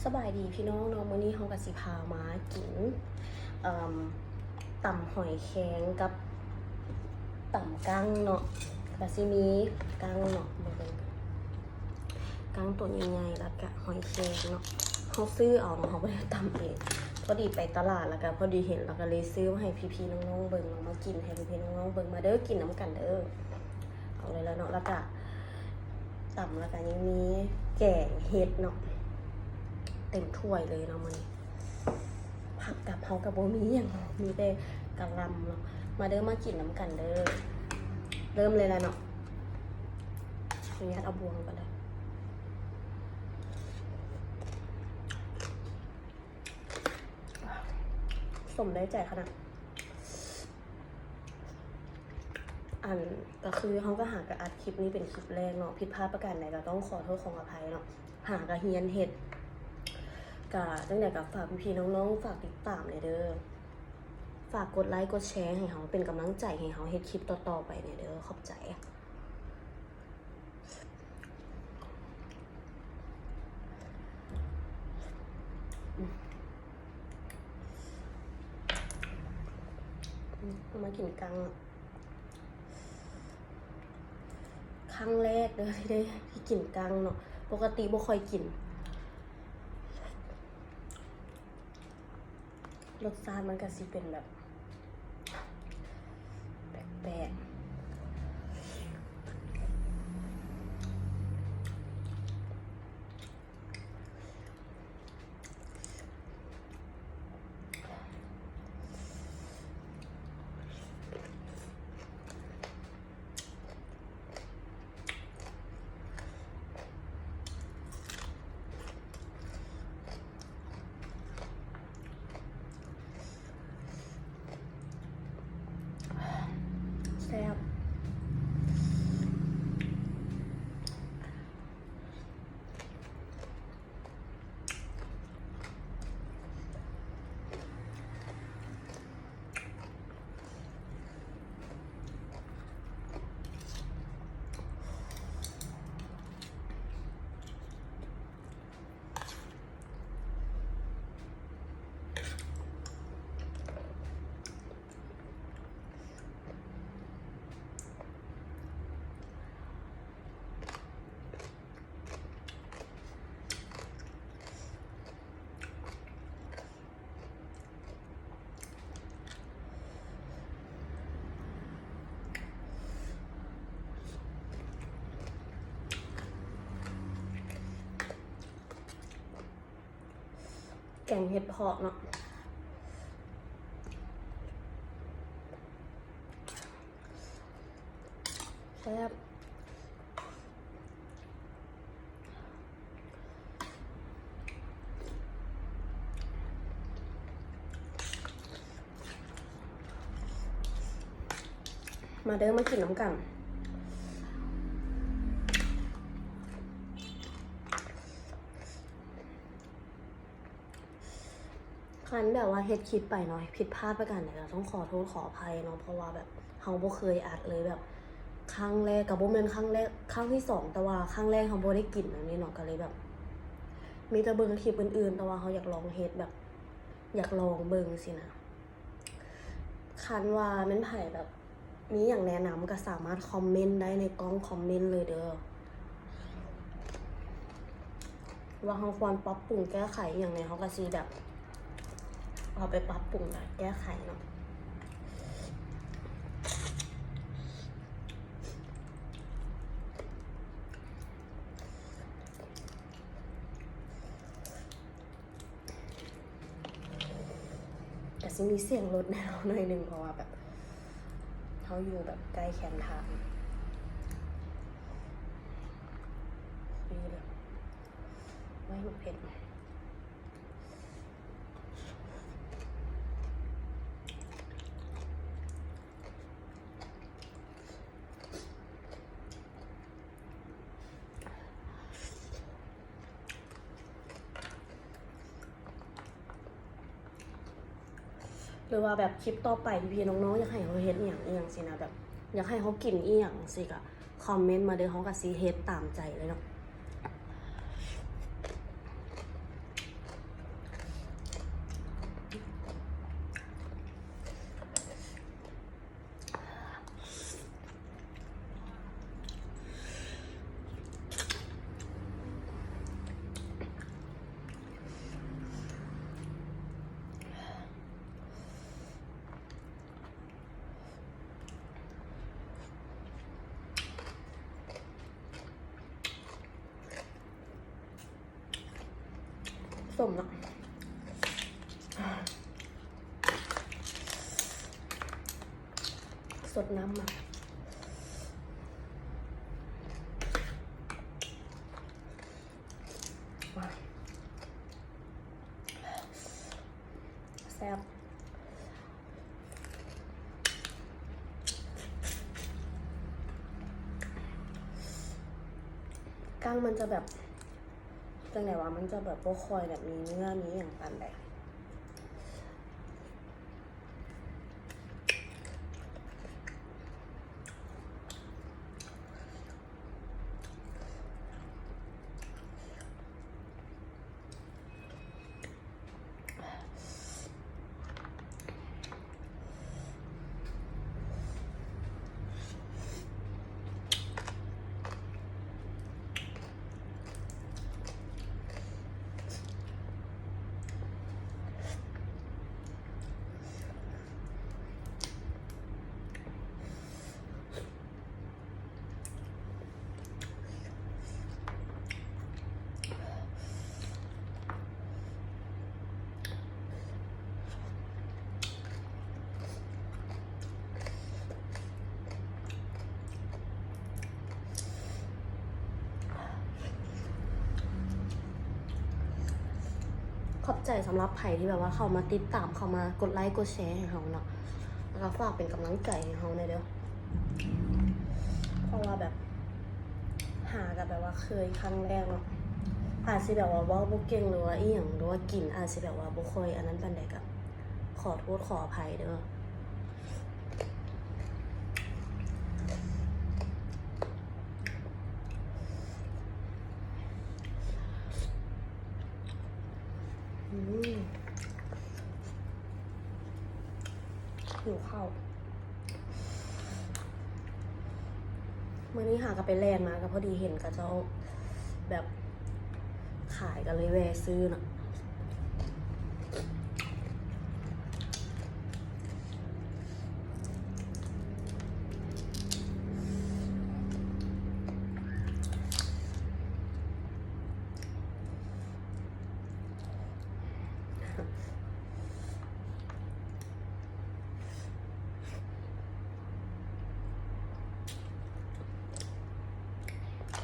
ສະບາຍດີພີ່ນ້ອງເນາະ, ມື້ນີ້ເຮົາກໍຊິພາມາກິນ ເອີ່ມ ຕຳຫອຍແຄງກັບຕຳກັ້ງເນາະ, ກໍຊິມີກັ້ງເນາະ ເບິ່ງ ກັ້ງໂຕໃຫຍ່ໆ ແລ້ວກະຫອຍແຄງເນາະ. ເຮົາຊື້ເອົາເນາະ, ເຮົາບໍ່ໄດ້ຕຳເອງ. ພໍດີໄປຕະຫຼາດ ແລ້ວກະພໍດີເຫັນ ແລ້ວກະເລີຍຊື້ມາໃຫ້ພີ່ໆນ້ອງໆເບິ່ງເນາະ, ມາກິນໃຫ້ພີ່ໆນ້ອງໆເບິ່ງ. ມາເດີ ກິນນຳກັນເດີ. ເອົາເລີຍລະເນາະ, ແລ້ວກະຕຳ ແລ້ວກະຍັງມີແກງເຫັດເນາະ, ເຕັມຖ້ວຍເລີຍເນາະມື້ນີ້. ຜັກກັບເຮົາກໍບໍ່ມີຫຍັງ, ມີແຕ່ກະຫຼ່ຳເນາະ. ມາເດີ ມາກິນນຳກັນເດີ. ເລີ່ມເລີຍລະເນາະ. ຂໍອະນຸຍາດເອົາບ່ວງກ່ອນເດີ. ສົມໄດ້ໃຈຂະໜາດ. ອັນ ກໍຄືເຮົາກໍຫາກໍອັດຄລິບນີ້ເປັນຄລິບແລກເນາະ, ຜິດພາດປະການໃດກໍຕ້ອງຂໍໂທດຂໍອະໄພເນາະ. ຫາກໍຮຽນເຮັດ, ກະຈັ່ງໃດກໍຝາກພີ່ໆນ້ອງໆ ຝາກຕິດຕາມແດ່ເດີ. ຝາກກົດໄລກົດແຊໃຫ້ເຮົາ ເປັນກຳລັງໃຈໃຫ້ເຮົາເຮັດຄລິບຕໍ່ໆໄປແດ່ເດີ. ຂອບໃຈ. ມາກິນກັ້ງ ຄັ້ງແລກເດີທີ່ໄດ້ ທີ່ກິນກັ້ງເນາະ, ປົກກະຕິບໍ່ຄ່ອຍກິນ. ລົດຊາດມັນກະຊິເປັນແບບແປກໆ. ແຊບ. ແກງເຫັດເຜາະເນາະ ແຊບ. ມາເດີ ມາກິນນຳກັນ. ຄັນແບບວ່າເຮັດຄລິບໄປເນາະ ຜິດພາດປະການໃດ ກໍຕ້ອງຂໍໂທດຂໍອະໄພເນາະ ເພາະວ່າແບບເຮົາບໍ່ເຄີຍອັດເລີຍ ແບບຄັ້ງແລກ ກໍບໍ່ແມ່ນຄັ້ງແລກ ຄັ້ງທີສອງ ແຕ່ວ່າຄັ້ງແລກເຮົາບໍ່ໄດ້ກິນອັນນີ້ເນາະ ກໍເລີຍແບບມີແຕ່ເບິ່ງຄລິບອື່ນໆ ແຕ່ວ່າເຮົາຢາກລອງເຮັດ ແບບຢາກລອງເບິ່ງຊີ້ນະ. ຄັນວ່າແມ່ນໃຜແບບ ມີຫຍັງແນະນຳກໍສາມາດຄອມເມັນໄດ້ໃນກ່ອງຄອມເມັນເລີຍເດີ ວ່າເຮົາຄວນປັບປຸງແກ້ໄຂອີ່ຫຍັງແດ່ ເຮົາກໍຊິແບບເອົາໄປປັບປຸງແກ້ໄຂເນາະ. ກະຊິມີສຽງລົດແດ່ໜ້ອຍໜຶ່ງ ເພາະວ່າແບບເຮົາຢູ່ແບບໃກ້ແຄມທາງ ຄືແບບ ໂອ້ຍ ມັນເຜັດ. ຫຼືວ່າແບບຄລິບຕໍ່ໄປ ພີ່ໆນ້ອງໆ ຢາກໃຫ້ເຮົາເຮັດອີ່ຫຍັງອີ່ຫຍັງຊີ້ນະ ແບບຢາກໃຫ້ເຮົາກິນອີ່ຫຍັງຊີ້ກະຄອມເມັນມາເດີ ເຮົາກະຊິເຮັດຕາມໃຈເລີຍເນາະ. ຕົ້ມເນາະ ສົດນ້ຳມາ ແຊບ. ກ້າງມັນຈະແບບ ຈັ່ງໃດວະ ມັນຈະແບບບໍ່ຄ່ອຍແບບມີເນື້ອມີຫຍັງປານໃດ. ຂອບໃຈສຳລັບໃຜທີ່ແບບວ່າເຂົ້າມາຕິດຕາມ ເຂົ້າມາກົດໄລກົດແຊໃຫ້ເຮົາເນາະ ແລ້ວກໍຝາກເປັນກຳລັງໃຈໃຫ້ເຮົາແດ່ເດີ້ ເພາະວ່າແບບ ຫາກໍແບບວ່າເຄີຍຄັ້ງແລກເນາະ ອາດຊິແບບວ່າເວົ້າບໍ່ເກັ່ງ ຫຼືວ່າອີ່ຫຍັງ ຫຼືວ່າກິນອາດຊິແບບວ່າບໍ່ຄ່ອຍອັນນັ້ນປານໃດ ກໍຂໍໂທດຂໍອະໄພເດີ້. ອືມ ຫິວເຂົ້າ. ມື້ນີ້ຫາກໍໄປແລ່ນມາ ກໍພໍດີເຫັນເຂົາເຈົ້າແບບຂາຍ ກໍເລີຍແວ່ຊື້ເນາະ.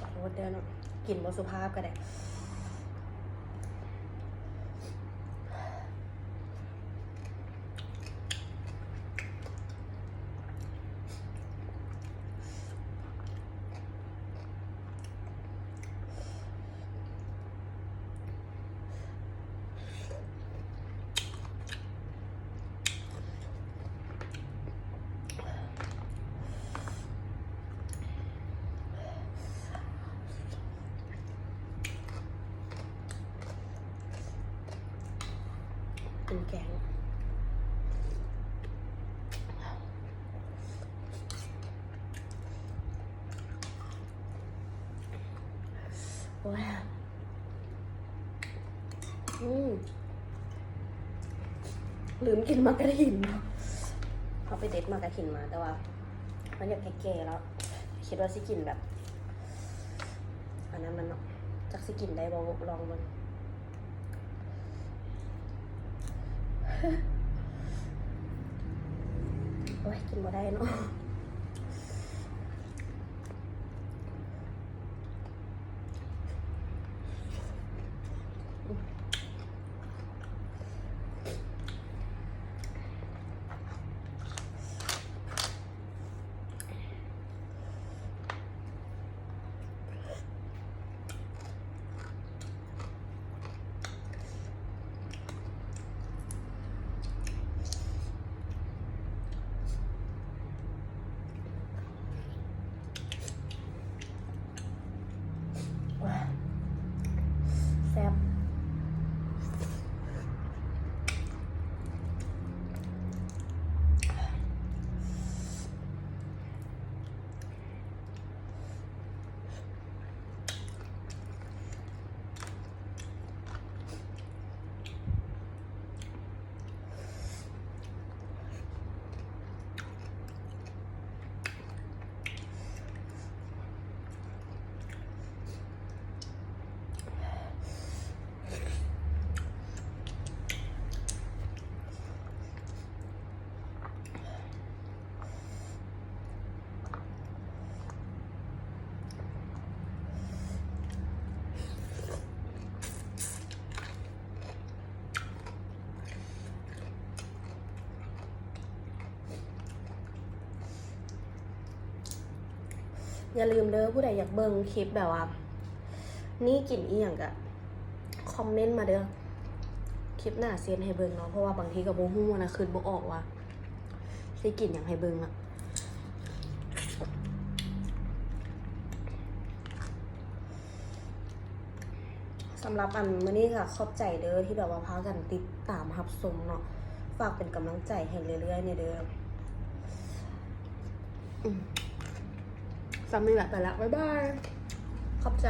ຂໍໂທດເດີ້ເນາະ ກິນບໍ່ສຸພາບກໍໄດ້. ກິນແກງ ໂອ້ຍ ອືມ ລືມກິນໝາກກະຖິນ. ເຮົາໄປເດັດໝາກກະຖິນມາ ແຕ່ວ່າມັນຢາກແກ່ໆແລ້ວ ຄິດວ່າຊິກິນແບບ ອັນນັ້ນມັນເນາະ ຈັກຊິກິນໄດ້ບໍ່ ລອງເບິ່ງ. ໂອ້ຍ ກິນບໍ່ໄດ້ເນາະ. ແຊບ. ໂ ຢ່າລືມເດີ ຜູ້ໃດຢາກເບິ່ງຄລິບແບບວ່າ ນີ້ກິນອີ່ຫຍັງກະຄອມເມັນມາເດີ ຄລິບໜ້າຊິເຮັດໃຫ້ເບິ່ງເນາະ ເພາະວ່າບາງທີກະບໍ່ຮູ້ນະ ຄິດບໍ່ອອກວ່າຊິກິນຫຍັງໃຫ້ເບິ່ງອະ. ສຳລັບອັນມື້ນີ້ກະຂອບໃຈເດີ ທີ່ແບບວ່າພາກັນຕິດຕາມຮັບຊົມເນາະ ຝາກເປັນກຳລັງໃຈໃຫ້ເລື້ອຍໆແນ່ເດີ. ອືມ ສ່ຳນີ້ແຫຼະ ໄປລະ ບາຍບາຍ ຂອບໃຈ.